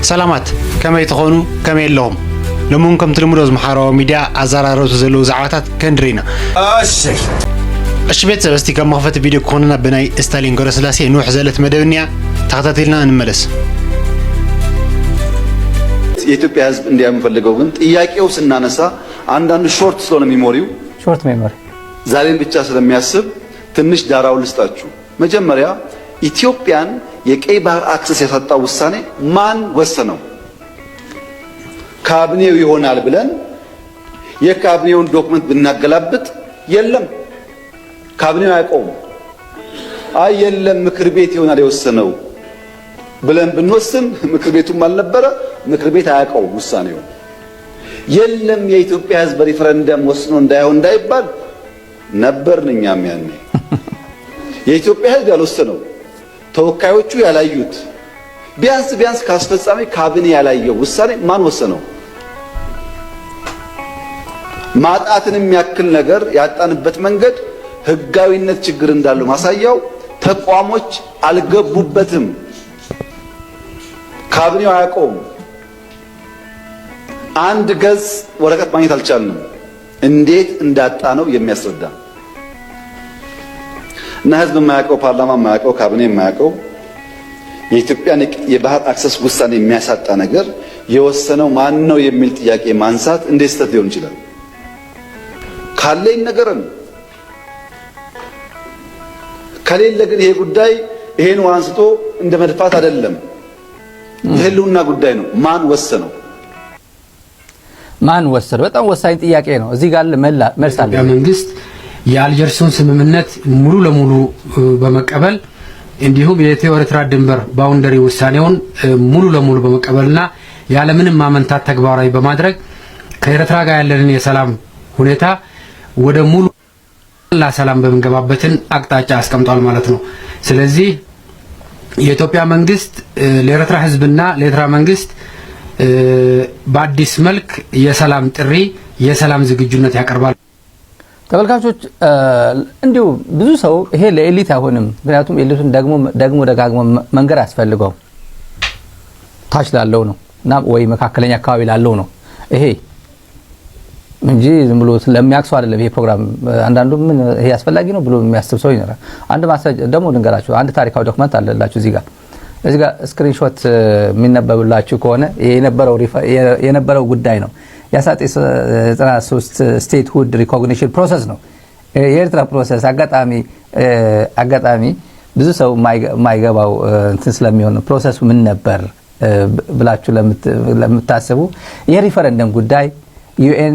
ሰላማት፣ ከመይ ትኾኑ? ከመይ ኣለኹም? ሎሚ እውን ከምቲ ልሙዶ ዝመሓረዊ ሚድያ ኣዘራረብቲ ዘለዉ ዛዕባታት ክንርኢ ኢና። እሺ ቤተሰብ፣ እስቲ ከም መኽፈቲ ቪድዮ ክኾነና ብናይ ስታሊን ገብረስላሴ ንውሕ ዘለት መደብ እኒኣ ተኸታቲልና ንመለስ። የኢትዮጵያ ሕዝብ እንዲያ የምፈልገው ግን ጥያቄው ስናነሳ አንዳንዱ short ስለሆነ memory ው short memory ዛሬን ብቻ ስለሚያስብ ትንሽ ዳራውን ልስጣችሁ። መጀመሪያ ኢትዮጵያን የቀይ ባህር access ያሳጣው ውሳኔ ማን ወሰነው? ካቢኔው ይሆናል ብለን የካቢኔውን document ብናገላብጥ የለም፣ ካቢኔው አያውቀውም። አይ የለም፣ ምክር ቤት ይሆናል የወሰነው ብለን ብንወስን ምክር ቤቱም አልነበረ፣ ምክር ቤት አያውቀውም ውሳኔው። የለም፣ የኢትዮጵያ ሕዝብ በሪፈረንደም ወስኖ እንዳይሆን እንዳይባል ነበርን እኛም ያኔ። የኢትዮጵያ ሕዝብ ያልወሰነው፣ ተወካዮቹ ያላዩት፣ ቢያንስ ቢያንስ ከአስፈጻሚ ካቢኔ ያላየው ውሳኔ ማን ወሰነው? ማጣትን የሚያክል ነገር ያጣንበት መንገድ ህጋዊነት ችግር እንዳለው ማሳያው ተቋሞች አልገቡበትም። ካቢኔው አያውቀውም። አንድ ገጽ ወረቀት ማግኘት አልቻልንም። እንዴት እንዳጣ ነው የሚያስረዳ። እና ህዝብ የማያውቀው፣ ፓርላማ የማያውቀው፣ ካቢኔ የማያውቀው የኢትዮጵያን የባህር access ውሳኔ የሚያሳጣ ነገር የወሰነው ማን ነው የሚል ጥያቄ ማንሳት እንዴት ስህተት ሊሆን ይችላል? ካለ ይነገረን፣ ከሌለ ግን ይሄ ጉዳይ ይሄን ውሃ አንስቶ እንደ መድፋት አይደለም፣ የህልውና ጉዳይ ነው። ማን ወሰነው? ማን ወሰነው? በጣም ወሳኝ ጥያቄ ነው። እዚህ ጋር መልስ አለ። የኢትዮጵያ መንግስት የአልጀርሱን ስምምነት ሙሉ ለሙሉ በመቀበል፣ እንዲሁም የኢትዮ ኤርትራ ድንበር boundary ውሳኔውን ሙሉ ለሙሉ በመቀበልና ያለምንም ማመንታት ተግባራዊ በማድረግ ከኤርትራ ጋር ያለንን የሰላም ሁኔታ ወደ ሙሉ ሰላም በምንገባበትን አቅጣጫ አስቀምጧል ማለት ነው። ስለዚህ የኢትዮጵያ መንግስት ለኤርትራ ሕዝብና ለኤርትራ መንግስት በአዲስ መልክ የሰላም ጥሪ፣ የሰላም ዝግጁነት ያቀርባል። ተመልካቾች፣ እንዲሁ ብዙ ሰው ይሄ ለ elite አይሆንም። ምክንያቱም elite ኡን ደግሞ ደግሞ ደጋግሞ መንገር አያስፈልገውም። ታች ላለው ነው እና ወይ መካከለኛ አካባቢ ላለው ነው ይሄ እንጂ ዝም ብሎ ለሚያውቅ ሰው አይደለም ይሄ ፕሮግራም። አንዳንዱ ምን ይሄ አስፈላጊ ነው ብሎ የሚያስብ ሰው ይኖራል። አንድ ማስረጃ ደግሞ ልንገራችሁ። አንድ ታሪካዊ document አለላችሁ እዚህ ጋር screenshot የሚነበብላችሁ ከሆነ የነበረው ጉዳይ ነው። የ1993 statehood recognition process ነው። የኤርትራ process አጋጣሚ ብዙ ሰው የማይገባው እንትን ስለሚሆን process ኡ ምን ነበር ብላችሁ ለምታስቡ የሪፈረንደም ጉዳይ UN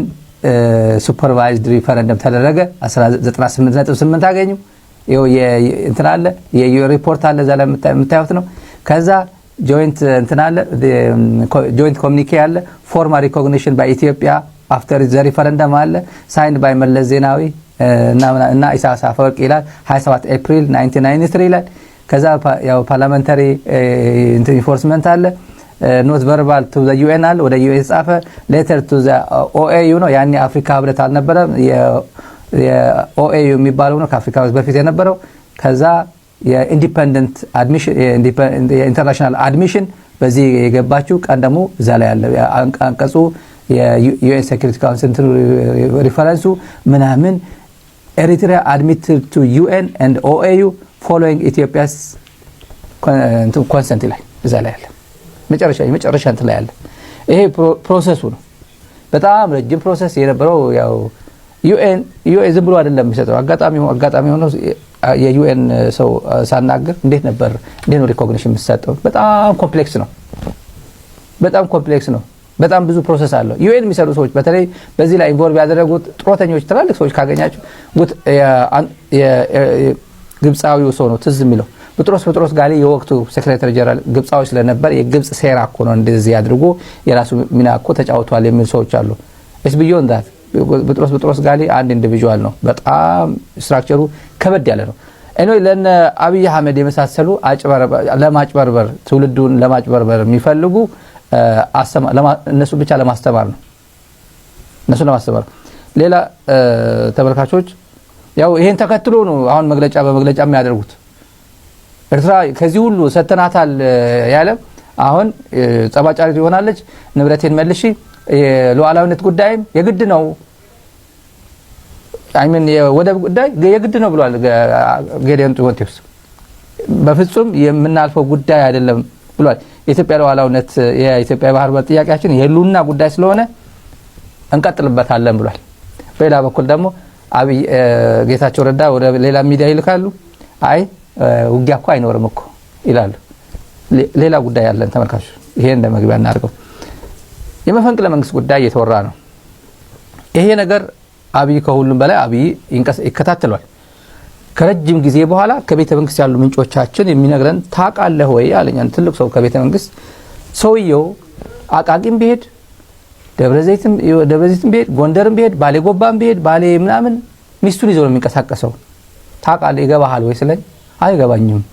supervised referendum ተደረገ። 98.8 አገኙ። ይኸው እንትን አለ፣ የ UN ሪፖርት አለ፣ እዛ ላይ የምታዩት ነው። ከዛ joint እንትን አለ፣ joint communique አለ፣ formal recognition by Ethiopia after the referendum አለ፣ signed by መለስ ዜናዊ እና ኢሳያስ አፈወርቂ ይላል፣ 27 ኤፕሪል 1993 ይላል። ከዛ ያው parliamentary enforcement አለ፣ note verbale to the UN አለ፣ ወደ UN የተጻፈ letter to the OAU ነው። ያኔ አፍሪካ ህብረት አልነበረም፣ የ OAU የሚባለው ነው ከአፍሪካ ህብረት በፊት የነበረው። ከዛ የ independent admission፣ የ international admission በዚህ የገባችው ቀን ደግሞ እዛ ላይ ያለ አንቀጹ የ UN Security Council reference ኡ ምናምን Eritrea admitted to UN and OAU following Ethiopia's consent ይላል። እዛ ላይ ያለ መጨረሻ የመጨረሻ እንትን ላይ ያለ ይሄ process ኡ ነው። በጣም ረጅም process የነበረው። ያው UN ዝም ብሎ አይደለም የሚሰጠው። አጋጣሚ ሆኖ የ UN ሰው ሳናግር እንዴት ነበር፣ እንዴት ነው recognition የሚሰጠው? በጣም complex ነው። በጣም complex ነው። በጣም ብዙ process አለው። UN የሚሰሩ ሰዎች፣ በተለይ በዚህ ላይ involve ያደረጉት ጡረተኞች ትላልቅ ሰዎች ካገኛችሁ፣ ግብፃዊው ሰው ነው ትዝ የሚለው፣ ቡጥሮስ ቡጥሮስ ጋሊ የወቅቱ secretary general ግብፃዊ ስለነበር የግብፅ ሴራ እኮ ነው፣ እንደዚህ አድርጎ የራሱ ሚና እኮ ተጫውቷል የሚል ሰዎች አሉ። It's beyond that። ቡጥሮስ ቡጥሮስ ጋሊ አንድ individual ነው። በጣም structure ኡ ከበድ ያለ ነው። Anyway፣ ለነ አብይ አህመድ የመሳሰሉ ለማጭበርበር፣ ትውልዱን ለማጭበርበር የሚፈልጉ እነሱ ብቻ ለማስተማር ነው። እነሱ ለማስተማር። ሌላ ተመልካቾች፣ ያው ይሄን ተከትሎ ነው አሁን መግለጫ በመግለጫ የሚያደርጉት። ኤርትራ ከዚህ ሁሉ ሰተናታል ያለ አሁን ጸብ አጫሪ ትሆናለች። ንብረቴን መልሺ፣ የሉዓላዊነት ጉዳይም የግድ ነው፣ I mean የወደብ ጉዳይ የግድ ነው ብሏል ጌዲዮን ጢሞቴዎስ። በፍጹም የምናልፈው ጉዳይ አይደለም ብሏል። የኢትዮጵያ ሉዓላዊነት፣ የኢትዮጵያ ባህር በር ጥያቄያችን የህልውና ጉዳይ ስለሆነ እንቀጥልበታለን ብሏል። በሌላ በኩል ደግሞ አብይ ጌታቸው ረዳ ወደ ሌላ ሚዲያ ይልካሉ። አይ ውጊያ እኮ አይኖርም እኮ ይላሉ። ሌላ ጉዳይ ያለን ተመልካቾች፣ ይሄን እንደ መግቢያ እናድርገው። የመፈንቅለ መንግስት ጉዳይ እየተወራ ነው። ይሄ ነገር አብይ ከሁሉም በላይ አብይ ይከታተሏል። ከረጅም ጊዜ በኋላ ከቤተ መንግስት ያሉ ምንጮቻችን የሚነግረን ታውቃለህ ወይ አለኝ አንድ ትልቅ ሰው ከቤተ መንግስት። ሰውየው አቃቂም ቢሄድ፣ ደብረ ዘይትም ቢሄድ፣ ጎንደርም ቢሄድ፣ ባሌ ጎባም ቢሄድ፣ ባሌ ምናምን ሚስቱን ይዞ ነው የሚንቀሳቀሰው። ታውቃለህ፣ ይገባሃል ወይ ስለኝ አይገባኝም።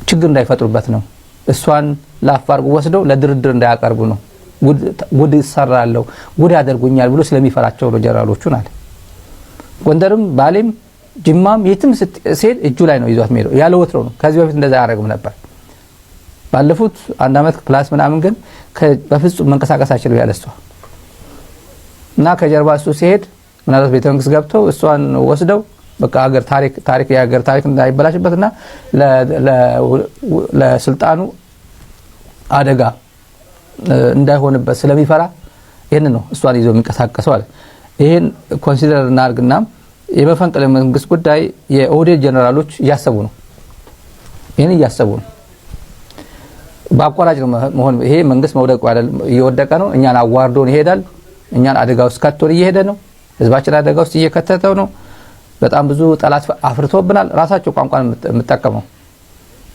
ችግር እንዳይፈጥሩበት ነው። እሷን ላፍ አድርጎ ወስደው ለድርድር እንዳያቀርቡ ነው። ጉድ እሰራለሁ፣ ጉድ ያደርጉኛል ብሎ ስለሚፈራቸው ነው ጀነራሎቹን አለ። ጎንደርም ባሌም ጅማም የትም ሲሄድ እጁ ላይ ነው ይዟት የሚሄደው። ያለ ወትሮ ነው። ከዚህ በፊት እንደዛ አያደርግም ነበር። ባለፉት አንድ አመት plus ምናምን ግን በፍጹም መንቀሳቀስ አይችልም ያለ እሷ። እና ከጀርባ እሱ ሲሄድ ምናልባት ቤተ መንግስት ገብተው እሷን ወስደው በቃ ሀገር ታሪክ ታሪክ የሀገር ታሪክ እንዳይበላሽበትና ለስልጣኑ አደጋ እንዳይሆንበት ስለሚፈራ ይህን ነው እሷን ይዞ የሚንቀሳቀሰው አለ። ይህን consider እናድርግና የመፈንቅለ መንግስት ጉዳይ የኦህዴድ ጀነራሎች እያሰቡ ነው። ይህን እያሰቡ ነው። በአቋራጭ ነው መሆን። ይሄ መንግስት መውደቁ አይደለም፣ እየወደቀ ነው። እኛን አዋርዶን ይሄዳል። እኛን አደጋ ውስጥ ከቶን እየሄደ ነው። ህዝባችን አደጋ ውስጥ እየከተተው ነው። በጣም ብዙ ጠላት አፍርቶብናል። ራሳቸው ቋንቋን የምጠቀመው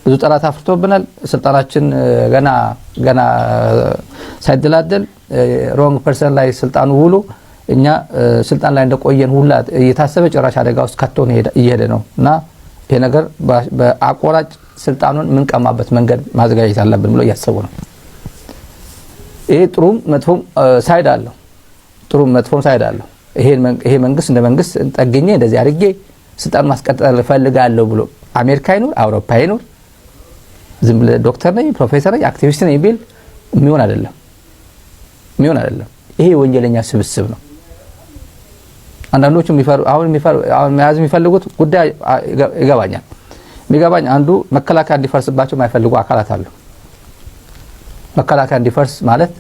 ብዙ ጠላት አፍርቶብናል። ስልጣናችን ገና ገና ሳይደላደል wrong person ላይ ስልጣኑ ውሎ እኛ ስልጣን ላይ እንደቆየን ሁላ እየታሰበ ጭራሽ አደጋ ውስጥ ከቶን እየሄደ ነው እና ይሄ ነገር በአቋራጭ ስልጣኑን የምንቀማበት መንገድ ማዘጋጀት አለብን ብሎ እያሰቡ ነው። ይሄ ጥሩም መጥፎም side አለው። ጥሩም መጥፎም side አለው። ይሄ መንግስት እንደ መንግስት ጠግኜ እንደዚህ አድርጌ ስልጣን ማስቀጠል እፈልጋለሁ ብሎ አሜሪካ ይኑር አውሮፓ ይኑር ዝም ብለህ ዶክተር ነኝ፣ ፕሮፌሰር ነኝ፣ አክቲቪስት ነኝ ቢል የሚሆን አይደለም፣ የሚሆን አይደለም። ይሄ የወንጀለኛ ስብስብ ነው። አንዳንዶቹ የሚፈሩ አሁን የሚፈሩ አሁን መያዝ የሚፈልጉት ጉዳይ ይገባኛል። የሚገባኝ አንዱ መከላከያ እንዲፈርስባቸው የማይፈልጉ አካላት አሉ። መከላከያ እንዲፈርስ ማለት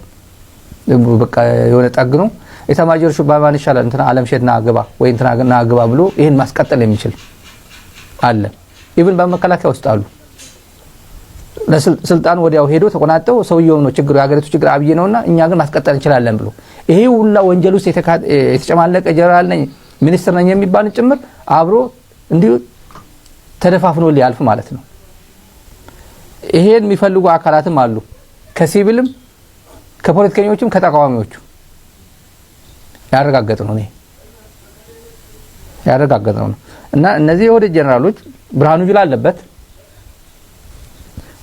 በቃ የሆነ ጠግኖ ኤታማዦር ሹም በማን ይሻላል፣ እንትና አለምሸት ና ግባ ወይ እንትና ና ግባ ብሎ ይሄን ማስቀጠል የሚችል አለ። Even በመከላከያ ውስጥ አሉ። ለስልጣን ወዲያው ሄዶ ተቆናጠው ሰውየው ነው ችግሩ፣ የሀገሪቱ ችግር አብይ ነውና እኛ ግን ማስቀጠል እንችላለን ብሎ ይሄ ሁላ ወንጀል ውስጥ የተጨማለቀ ጀነራል ነኝ፣ ሚኒስትር ነኝ የሚባል ጭምር አብሮ እንዲሁ ተደፋፍኖ ሊያልፍ ማለት ነው። ይሄን የሚፈልጉ አካላትም አሉ፣ ከሲቪልም ከፖለቲከኞችም ከተቃዋሚዎቹ ያረጋገጥነው ነው ያረጋገጥነው ነው። እና እነዚህ የኦህዴድ ጀነራሎች ብርሃኑ ጁላ አለበት፣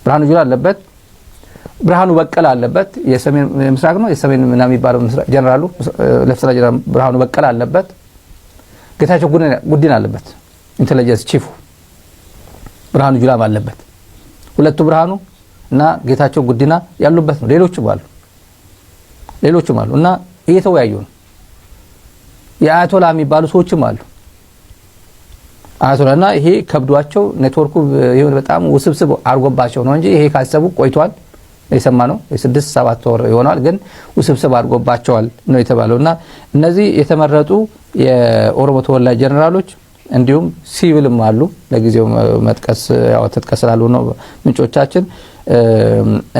ብርሃኑ ጁላ አለበት፣ ብርሃኑ በቀለ አለበት። የሰሜን ምስራቅ ነው የሰሜን ምናምን የሚባለው ጀነራሉ ለፍስራ ጀነራል ብርሃኑ በቀለ አለበት። ጌታቸው ጉዲና አለበት፣ intelligence chief ኡ ብርሃኑ ጁላም አለበት። ሁለቱ ብርሃኑ እና ጌታቸው ጉዲና ያሉበት ነው። ሌሎችም አሉ፣ ሌሎችም አሉ እና እየተወያዩ ነው። የአያቶላ የሚባሉ ሰዎችም አሉ። አያቶላ እና ይሄ ከብዷቸው ኔትወርኩ ይሁን በጣም ውስብስብ አድርጎባቸው ነው እንጂ ይሄ ካሰቡ ቆይቷል። የሰማነው የ6-7 ወር ይሆናል፣ ግን ውስብስብ አድርጎባቸዋል ነው የተባለው። እና እነዚህ የተመረጡ የኦሮሞ ተወላጅ ጀነራሎች እንዲሁም ሲቪልም አሉ። ለጊዜው መጥቀስ ያው ተጥቀስ ስላሉ ነው ምንጮቻችን።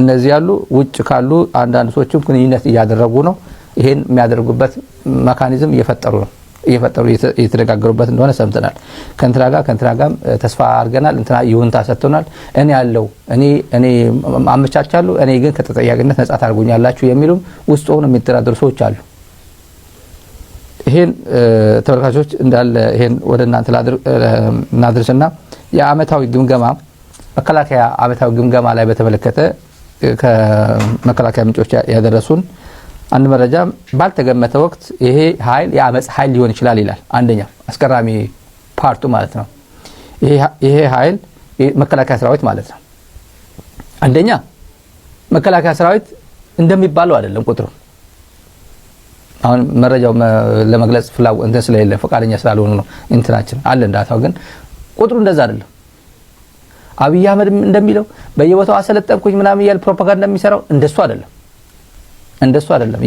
እነዚህ ያሉ ውጭ ካሉ አንዳንድ ሰዎችም ግንኙነት እያደረጉ ነው። ይሄን የሚያደርጉበት mechanism እየፈጠሩ ነው፣ እየፈጠሩ እየተነጋገሩበት እንደሆነ ሰምተናል። ከእንትና ጋር ከእንትና ጋርም ተስፋ አድርገናል። እንትና ይሁንታ ሰጥቶናል። እኔ ያለው እኔ አመቻቻለሁ፣ እኔ ግን ከተጠያቂነት ነጻ ታደርጉኛላችሁ የሚሉም ውስጥ ሆነው የሚደራደሩ ሰዎች አሉ። ይሄን ተመልካቾች እንዳለ ይሄን ወደ እናንተ እናድርስና የአመታዊ ግምገማ መከላከያ አመታዊ ግምገማ ላይ በተመለከተ ከመከላከያ ምንጮች ያደረሱን አንድ መረጃ ባልተገመተ ወቅት ይሄ ኃይል የአመፅ ኃይል ሊሆን ይችላል ይላል። አንደኛ አስገራሚ part ኡ ማለት ነው። ይሄ ኃይል መከላከያ ሰራዊት ማለት ነው። አንደኛ መከላከያ ሰራዊት እንደሚባለው አይደለም ቁጥሩ። አሁን መረጃው ለመግለጽ ፍላጎት እንትን ስለሌለ፣ ፈቃደኛ ስላልሆኑ ነው። እንትናችን አለ data ው፣ ግን ቁጥሩ እንደዛ አይደለም። አብይ አህመድ እንደሚለው በየቦታው አሰለጠንኩኝ ምናምን እያለ ፕሮፓጋንዳ እንደሚሰራው እንደሱ አይደለም፣ እንደሱ አይደለም።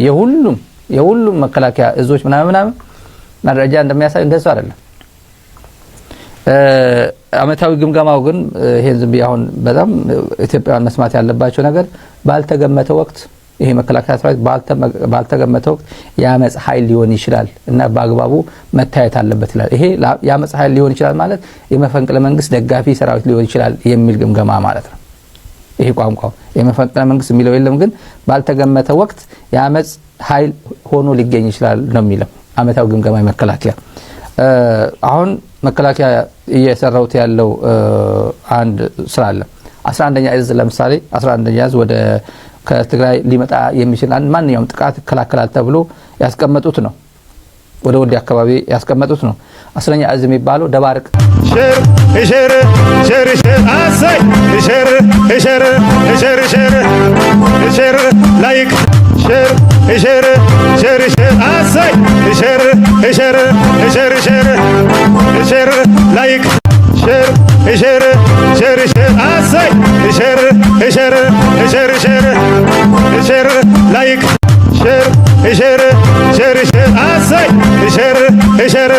የሁሉም መከላከያ እዞች ምናምን ምናምን መረጃ እንደሚያሳይ እንደሱ አይደለም። አመታዊ ግምገማው ግን ይሄን ዝም ብዬ አሁን በጣም ኢትዮጵያውያን መስማት ያለባቸው ነገር፣ ባልተገመተ ወቅት ይሄ መከላከያ ሰራዊት ባልተገመተ ወቅት የአመፅ ኃይል ሊሆን ይችላል እና በአግባቡ መታየት አለበት ይላል። ይሄ የአመፅ ኃይል ሊሆን ይችላል ማለት የመፈንቅለ መንግስት ደጋፊ ሰራዊት ሊሆን ይችላል የሚል ግምገማ ማለት ነው። ይሄ ቋንቋው የመፈንቅለ መንግስት የሚለው የለም፣ ግን ባልተገመተ ወቅት የአመፅ ኃይል ሆኖ ሊገኝ ይችላል ነው የሚለው አመታዊ ግምገማ የመከላከያ። አሁን መከላከያ እየሰራውት ያለው አንድ ስራ አለ። 11ኛ እዝ ለምሳሌ፣ 11ኛ እዝ ወደ ከትግራይ ሊመጣ የሚችል ማንኛውም ጥቃት ይከላከላል ተብሎ ያስቀመጡት ነው። ወደ ወልዲያ አካባቢ ያስቀመጡት ነው። 10ኛ እዝ የሚባለው ደባርቅ Share, share, share, share, አሳይ share, share, share, share, share, like, share, share, share, share, አሳይ share, share, share, share, share, like, share, share, share, share, አሳይ share, share, share, share, share, like, share, share, share, share, አሳይ share, share.